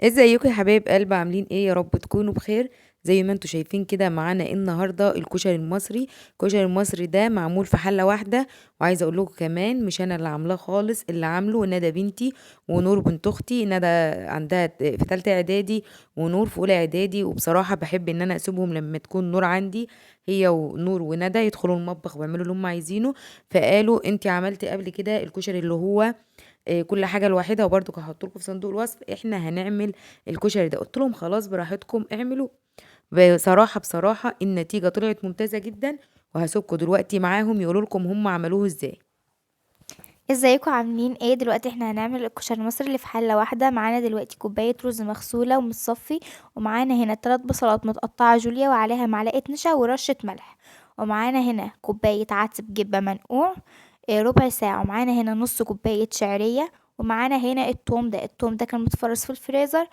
ازيكم يا حبايب قلب؟ عاملين ايه؟ يا رب تكونوا بخير. زي ما انتم شايفين كده معانا النهارده الكشري المصري. الكشري المصري ده معمول في حله واحدة، وعايزه اقول لكم كمان مش انا اللي عاملاه خالص، اللي عامله ندى بنتي ونور بنت اختي. ندى عندها في ثالثة اعدادي ونور في اولى اعدادي، وبصراحة بحب ان انا اسيبهم لما تكون نور عندي، هي ونور وندى يدخلوا المطبخ ويعملوا اللي هم عايزينه. فقالوا انت عملتي قبل كده الكشري اللي هو كل حاجة لوحدها، وبرضه هحط لكم في صندوق الوصف احنا هنعمل الكشري ده. قلت لهم خلاص براحتكم اعملوا. بصراحة النتيجة طلعت ممتازة جدا، وهسيبكم دلوقتي معاهم يقولوا لكم هم عملوه ازاي. ازيكم عاملين ايه؟ دلوقتي احنا هنعمل الكشري المصري اللي في حله واحدة. معانا دلوقتي كوباية رز مغسوله ومتصفي، ومعانا هنا 3 بصلات متقطعه جوليا وعليها معلقه نشا ورشه ملح، ومعانا هنا كوباية عدس بجبه منقوع، ربع ساعة، ومعانا هنا نص كوباية شعرية، ومعانا هنا التوم ده. التوم ده كان متفرز في الفريزر،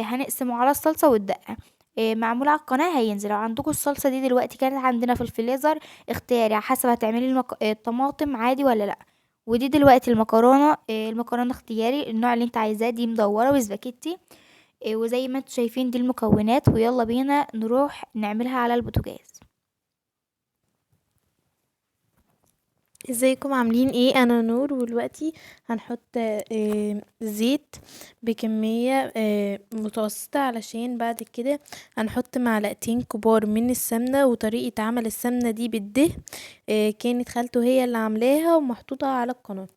هنقسمه على الصلصه والدقه، معمول على القناة هينزل. لو عندكم الصلصه دي دلوقتي كانت عندنا في الفريزر اختياري على حسب هتعملي الطماطم عادي ولا لا. ودي دلوقتي المكرونه، المكرونه اختياري النوع اللي انت عايزاه، دي مدورة وسباكيتي، وزي ما انتم شايفين دي المكونات. ويلا بينا نروح نعملها على البوتاجاز. ازيكم عاملين ايه؟ انا نور، ودلوقتي هنحط زيت بكمية متوسطة، علشان بعد كده هنحط معلقتين كبار من السمنة. وطريقة عمل السمنة دي بالدهن، كانت خالته هي اللي عاملاها ومحطوطة على القناة،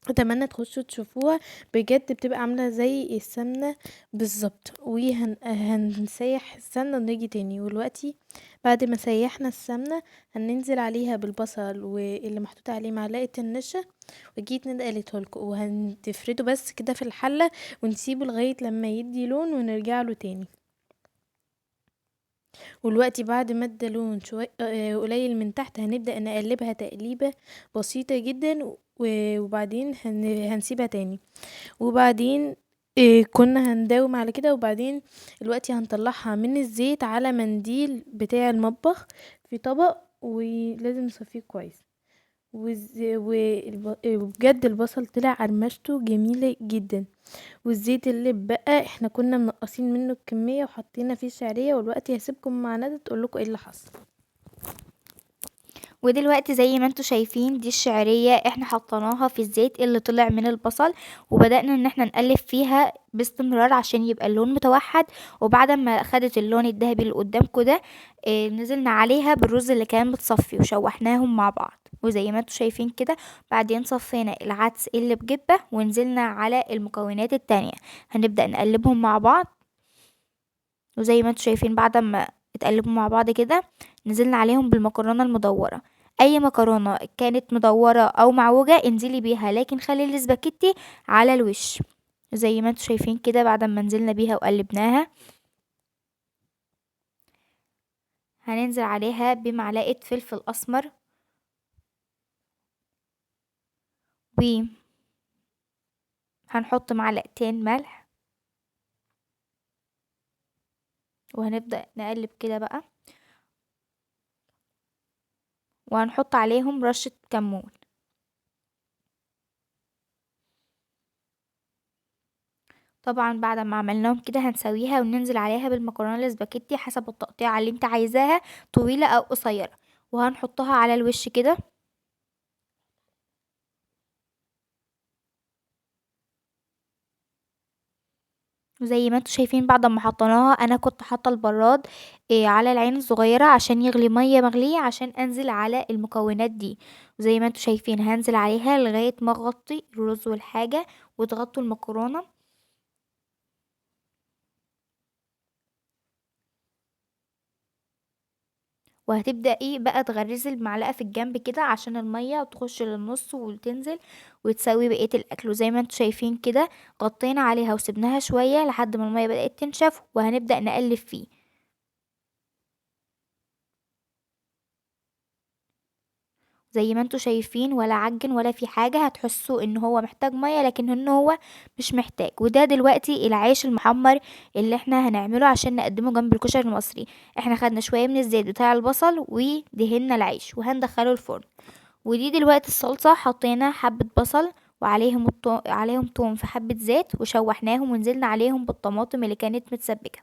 اتمنى تخشوا تشوفوها، بجد بتبقى عاملة زي السمنة بالظبط. هنسيح السمنة ونيجي تاني. ودلوقتي بعد ما سيحنا السمنة هننزل عليها بالبصل واللي محطوط عليه معلقة النشا، وجيت ندى قالته لكم، وهنتفرده بس كده في الحلة ونسيبه لغاية لما يدي لون ونرجع له تاني. ودلوقتي بعد ما ادى لون شوية، قليل من تحت، هنبدأ نقلبها تقليبة بسيطة جدا، وبعدين هنسيبها تاني، وبعدين كنا هنداوم على كده. وبعدين دلوقتي هنطلعها من الزيت على منديل بتاع المطبخ في طبق، ولازم نصفيه كويس. وبجد البصل طلع قرمشته جميلة جدا. والزيت اللي بقى احنا كنا منقصين منه الكمية وحطينا فيه الشعرية. ودلوقتي هسيبكم مع ندى تقول لكم ايه اللي حصل. ودلوقتي زي ما انتم شايفين دي الشعرية احنا حطيناها في الزيت اللي طلع من البصل، وبدأنا ان احنا نقلب فيها باستمرار عشان يبقى اللون متوحد. وبعد ما خدت اللون الذهبي اللي قدامكم ده، نزلنا عليها بالرز اللي كان متصفي وشوحناهم مع بعض، وزي ما انتم شايفين كده. بعدين صفينا العدس اللي بجبة ونزلنا على المكونات التانية، هنبدأ نقلبهم مع بعض. وزي ما انتم شايفين بعد ما اتقلبوا مع بعض كده نزلنا عليهم بالمكرونة المدورة. اي مكرونة كانت مدورة او معوجة انزلي بيها، لكن خلي الاسباجيتي على الوش زي ما انتم شايفين كده. بعد ما نزلنا بيها وقلبناها هننزل عليها بمعلقة فلفل اسمر و هنحط معلقتين ملح، وهنبدأ نقلب كده بقى، وهنحط عليهم رشة كمون. طبعا بعد ما عملناهم كده هنسويها وننزل عليها بالمكرونة الاسباجيتي حسب التقطيعة اللي انت عايزاها، طويلة او قصيرة، وهنحطها على الوش كده. وزي ما انتم شايفين بعد ما حطيناها انا كنت حاطه البراد، على العين الصغيرة عشان يغلي مية مغليه عشان انزل على المكونات دي. وزي ما انتم شايفين هنزل عليها لغاية ما اغطي الرز والحاجة وتغطوا المكرونه. وهتبدأي بقى تغرزي المعلقة في الجنب كده عشان المية تخش للنص وتنزل وتسوي بقية الأكل. وزي ما انتم شايفين كده غطينا عليها وسبناها شوية لحد ما المية بدأت تنشف، وهنبدأ نقلب فيه. زي ما انتم شايفين ولا عجن ولا في حاجة، هتحسوا ان هو محتاج مية لكن ان هو مش محتاج. وده دلوقتي العيش المحمر اللي احنا هنعمله عشان نقدمه جنب الكشري المصري. احنا خدنا شوية من الزيت بتاع البصل ودهنا العيش وهندخله الفرن. ودي دلوقتي الصلصة، حطينا حبة بصل وعليهم عليهم توم في حبة زيت، وشوحناهم ونزلنا عليهم بالطماطم اللي كانت متسبكة.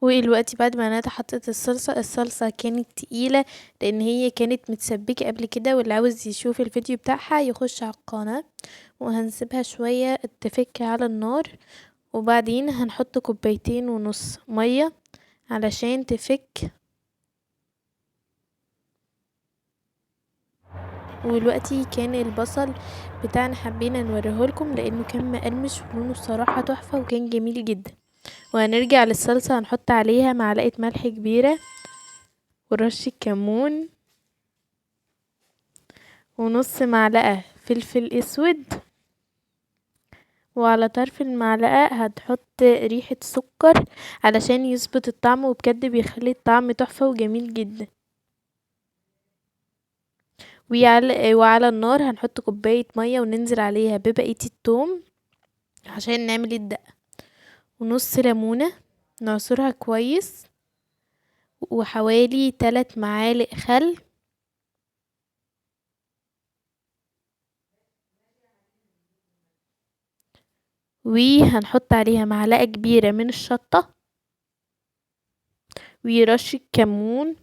ودلوقتي بعد ما ندى حطت الصلصة، الصلصة كانت تقيلة لان هي كانت متسبكة قبل كده، واللي عاوز يشوف الفيديو بتاعها يخش على القناة. وهنسيبها شوية تفك على النار، وبعدين هنحط كوبايتين ونص مية علشان تفك. ودلوقتي كان البصل بتاعنا حبينا نوريهولكم لانه كان مقرمش ولونه الصراحة تحفة وكان جميل جدا. وهنرجع للصلصة، هنحط عليها معلقة ملح كبيرة ورشة كمون ونص معلقة فلفل اسود، وعلى طرف المعلقة هتحط ريحة سكر علشان يظبط الطعم، وبجد بيخلي الطعم تحفة وجميل جدا. وعلى النار هنحط كوباية مية وننزل عليها ببقية التوم عشان نعمل الدقة، ونص ليمونة نعصرها كويس، وحوالي 3 معالق خل، وهنحط عليها معلقة كبيرة من الشطة ورشة كمون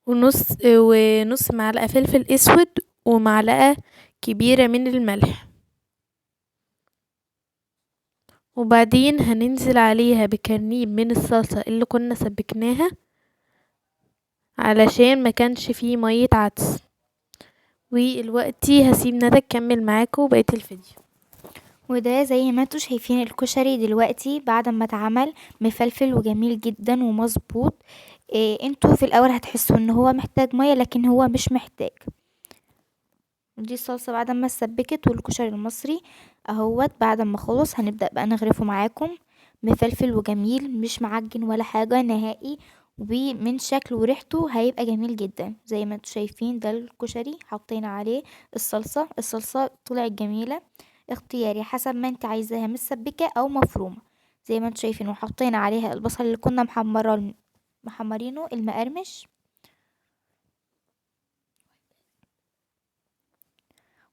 ونص معلقة فلفل اسود ومعلقة كبيرة من الملح. وبعدين هننزل عليها بكرنيب من الصلصة اللي كنا سبكناها علشان ما كانش فيه مية عدس. ودلوقتي هسيب ندى تكمل معاكم بقية الفيديو. وده زي ما انتوا شايفين الكشري دلوقتي بعد ما اتعمل مفلفل وجميل جدا ومظبوط. انتوا في الاول هتحسوا ان هو محتاج مية، لكن هو مش محتاج. دي الصلصة بعد ما اتسبكت، والكشري المصري اهوت بعد ما خلص. هنبدأ بقى نغرفه معاكم مفلفل وجميل، مش معجن ولا حاجة نهائي، ومن شكله وريحته هيبقى جميل جدا. زي ما انتوا شايفين ده الكشري حطينا عليه الصلصة، الصلصة طلعت جميلة، اختياري حسب ما انت عايزاها متسبكة او مفرومة زي ما انتوا شايفين. وحطينا عليها البصل اللي كنا محمرينه المقرمش.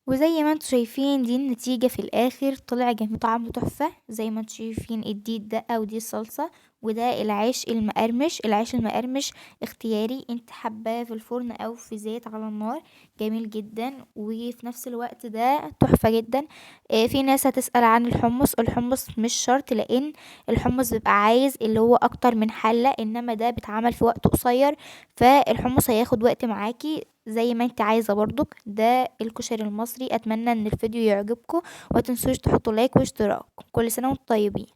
وزي ما انتوا شايفين دي النتيجة في الاخر، طلع جميل طعمه تحفة. زي ما انتوا شايفين دي الدقة ودي الصلصة، وده العيش المقرمش. العيش المقرمش اختياري، انت حباه في الفرن او في زيت على النار، جميل جدا وفي نفس الوقت ده تحفة جدا. في ناس هتسأل عن الحمص، الحمص مش شرط لان الحمص بيبقى عايز اللي هو اكتر من حلة، انما ده بيتعمل في وقت قصير، فالحمص هياخد وقت معاكي زي ما انت عايزة برضك. ده الكشري المصري. اتمنى ان الفيديو يعجبكم، وما تنسوش تحطوا لايك واشتراك. كل سنة وانتم طيبين.